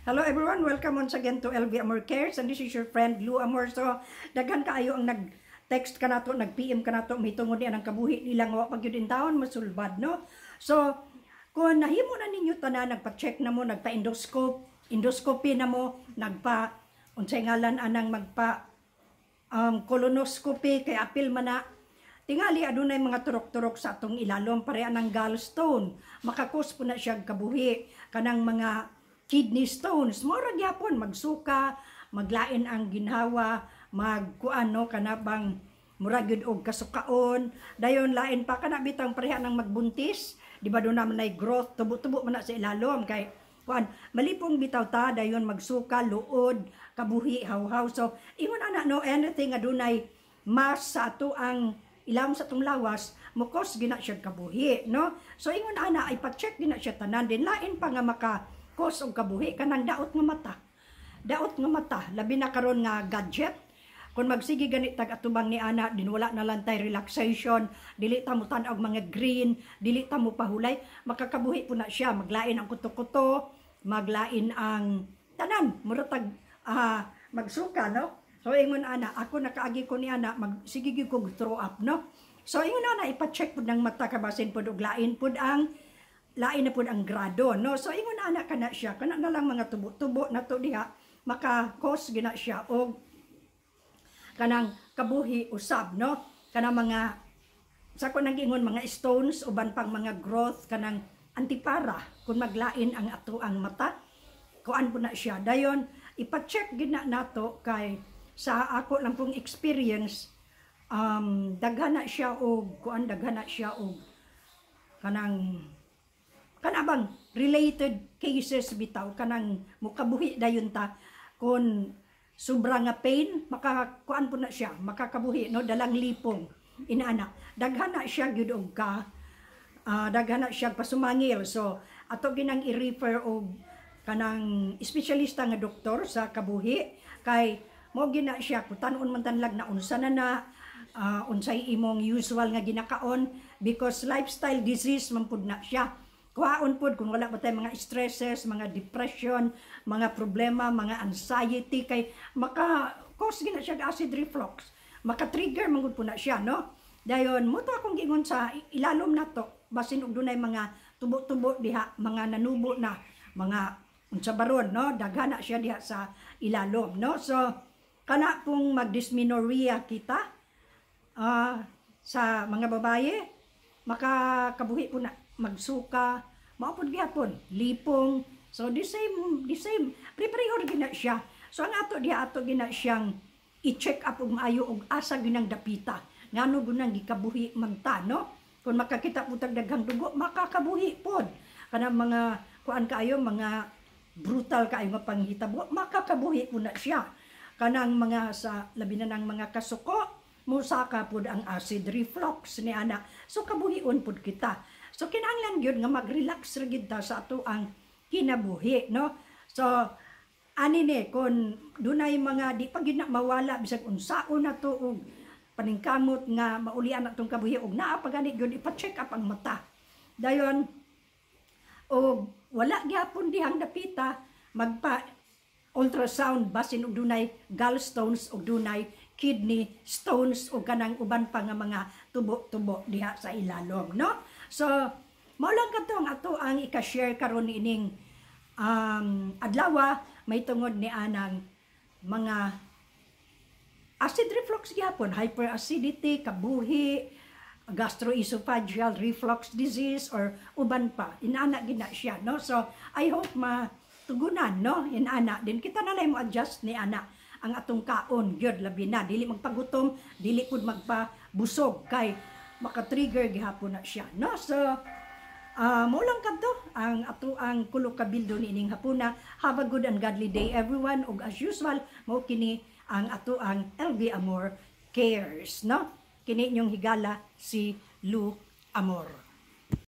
Hello everyone, welcome once again to LV Amor Cares and this is your friend Lou Amor. So, daghan kaayo ang nag-text kanato, nag-PM kanato, may tungod niya ng kabuhi nila nga wa pa gyud intawon masulbad, no? So, kung nahimo na ninyo tanan, nagpa-check na mo, nagpa-endoscope, endoscopy na mo, nagpa, unsay ngalan anang magpa colonoscopy kay apil man na tingali adunay mga turok-turok sa atong ilalom, pareha ng gallstone, maka-cause po na siya kabuhi. Kanang mga kidney stones, mao ra gyapon, magsuka, maglain ang ginhawa, magkuan, no, kana bang murag gyud og kasukaon. Dayon lain pa, kana bitang pareha ng magbuntis, di ba, doon naman ay growth, tubo-tubo man na sa ilalom kay kuan, malipong bitaw ta. Dayon magsuka, luod, kabuhi, hawhaw. So ingon ana, no, anything adunay mass sa ato ang ilalom sa atong lawas, mo-cause gina siya kabuhi, no? So ingon ana, ay pa-check gina siya tanan din. Lain pa nga maka cause og kabuhi, kanang daot nga mata. Daot nga mata, labi na karon nga gadget. Kung magsige ganit tag atubang ni ana, din wala na lang tay relaxation, dili ta mo tan-aw mga green, dili ta mo pahulay, makakabuhi po na siya, maglain ang kuto-kuto, maglain ang tanan, mura tag magsuka, no? So ingon ana, ako nakaagi ko ni ana, mag sige gyud kog throw up, no? So ingon ana, ipa-check pud ng mata kabasin pud og lain pud ang lain na pud ang grado, no? So ingon ana kana siya, kana na lang mga tubo-tubo na to diha, maka-cause gina siya og kanang kabuhi usab, no? Kanang mga sa ko nang giingon mga stones, uban pang mga growth, kanang antipara kung maglain ang ato ang mata, kuan po na siya. Dayon ipa-check gina nato kay sa ako lang pong experience, daghan na siya og kuan, daghan na siya og kanang kana bang related cases bitaw, kanang mukabuhi dayon ta kon sobra nga pain, makakuan po na siya, makakabuhi, no? Dalang lipong inaana, daghan na siya gyud og ka daghan na siya pasumangil. So ato ginang i-refer og kanang espesyalista nga doktor sa kabuhi kay mo gina siya kung tan-on man tanlag na unsa na na unsay imong usual nga ginakaon, because lifestyle disease man pud na siya. Kuhaon pud kung wala ba tay mga stresses, mga depression, mga problema, mga anxiety, kay maka cause gina siya acid reflux, maka-trigger man gud po na siya, no? Dayon mo to akong giingon sa ilalom nato, basin og dunay mga tubo-tubo diha, mga nanubo na mga unsa baron, no? Daghan na siya diha sa ilalom, no? So kana pong magdysmenorrhea kita sa mga babaye, makakabuhi po na, magsuka, mao pud gihapon, lipong. So the same, the same, pre-pareho gina siya. So ang ato diha, ato gina siyang i-check up og maayo og asa ginang dapita, ngano gunang gikabuhi man ta, no? Kung makakita po tag daghang dugo, makakabuhi pod. Kanang mga kuan kaayo, mga brutal kaayo nga panghitabo, makakabuhi po na siya. Kanang mga sa labi na ng mga kasuko, musaka pud ang acid reflux ni ana. So kabuhion pud kita. So kinahanglan gyud nga mag-relax ra gyud ta sa ato ang kinabuhi, no? So ani ni kon dunay mga di pa gyud na mawala bisag unsaon na to og paningkamot nga maulian na tong kabuhi, og naa pa gani gyud, ipa-check up ang mata. Dayon og wala gyapon dihang dapita, magpa ultrasound basin og dunay gallstones og dunay kidney stones o kanang uban pa nga mga tubo-tubo diha sa ilalom, no? So mao lang kadto ang ato ang ika-share karon ining adlaw may tungod ni anang mga acid reflux gyapon, hyperacidity, kabuhi, gastroesophageal reflux disease or uban pa. Inana gina siya, no? So I hope matugunan, no? Inana din kita na lang mo adjust ni ana ang atong kaon gyud, labi na dili magpagutom, dili pud magpabusog kay maka-trigger gihapon na siya, no? So mo lang kadto ang ato ang kulo kabildo niining hapuna. Have a good and godly day, everyone, ug as usual, mao kini ang ato ang LV Amor Cares, no? Kini inyong higala, si Lu Amor.